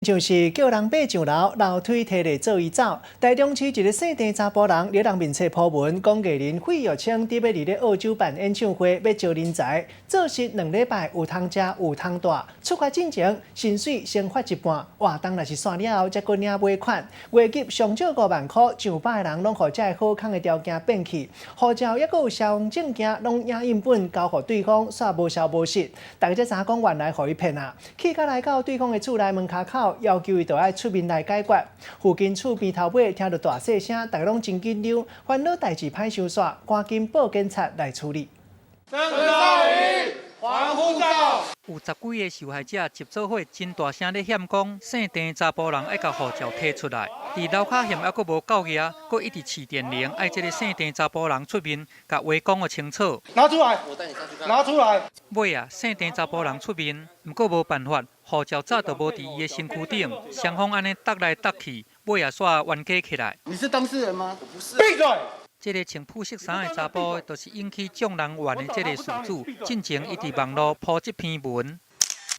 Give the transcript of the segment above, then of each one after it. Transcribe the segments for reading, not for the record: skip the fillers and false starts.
就是叫人爬上樓，樓梯提來做伊走。台中市一个姓鄭查埔人，佇人面冊 po 文，講藝人費玉清佇欲佇咧澳洲辦演唱會，欲招人才，做實兩禮拜有通食有通蹛。出發進前薪水先發一半，活動若是散了後，才閣領尾款。月入上少五萬箍，上百个人攏予這个好康的條件騙去，護照抑閣有雙證件，攏影印本交予對方，煞無消無息。大家才知影講原來予伊騙啊！氣甲來到對方的厝內門跤口，要求伊著愛出面來解決。附近厝邊頭尾聽著大細聲，大家攏真緊張，煩惱代誌歹收煞，趕緊報警察來處理。鄭少儀，還護照。有十幾个受害者集做伙，真大聲咧喊講，姓鄭查埔人愛共護照提出來。佇樓跤嫌猶閣無夠額，閣一直飼電鈴，愛這个姓鄭查埔人出面，共話講予清楚。拿出來，拿出來。尾啊，姓鄭查埔人出面，毋過無辦法，護照早就無佇伊的身軀頂，雙方按呢搭來搭去，尾啊煞冤家起來。你是當事人嗎？我不是。閉嘴！這个穿普色衫的查埔，就是引起眾人怨的這个事主。進前伊佇網路 po 這篇文，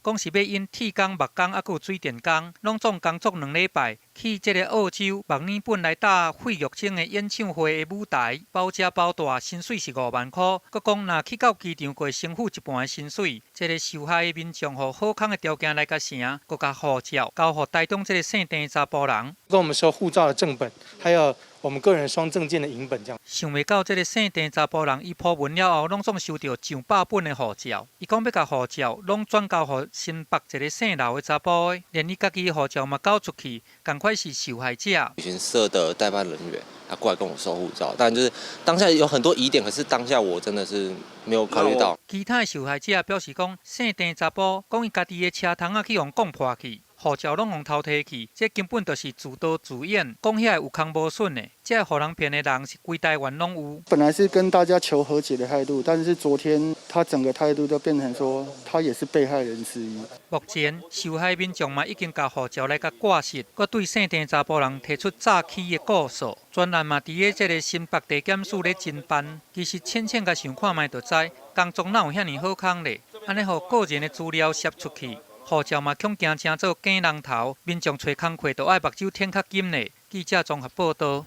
講是欲引鐵工、木工，猶閣有水電工，攏總工作兩禮拜，去這个澳洲墨爾本來搭費玉清的演唱會的舞台，包食包蹛，薪水是五萬箍。閣講若去到機場，會先付一半的薪水。這个受害的民眾，予好康的條件來共成，閣共護照交予台中這个姓鄭查埔人。跟我們收護照的正本，還有我們個人雙證件的影本，這樣。想袂到這个姓鄭查埔人，伊 po 文了後，攏總收著上百本的護照。伊講欲共護照攏轉交予新北一个姓劉的查埔的，連伊家己的護照嘛交出去，仝款是受害者。旅行社的代辦人員，他過來跟我收護照，但就是當下有很多疑點，可是當下我真的是沒有考慮到。其他的受害者表示講，姓鄭查埔講伊家己的車窗仔去予講破去，護照攏予偷提去，這根本就是自導自演，講遐有空無筍的，這个予人騙的人是規台灣攏有。本來是跟大家求和解的態度，但是昨天他整個態度都變成說，他也是被害人之一。目前受害民眾嘛已經共護照來共掛失，閣對姓鄭查埔人提出詐欺的告訴，專案嘛佇咧這个新北地檢署咧偵辦。其實淺淺共想看覓就知，工作哪有遐爾好康咧？按呢予個人的資料泄出去，護照嘛恐驚成做假人頭，民眾揣工課都愛目睭舔較緊咧。記者綜合報導。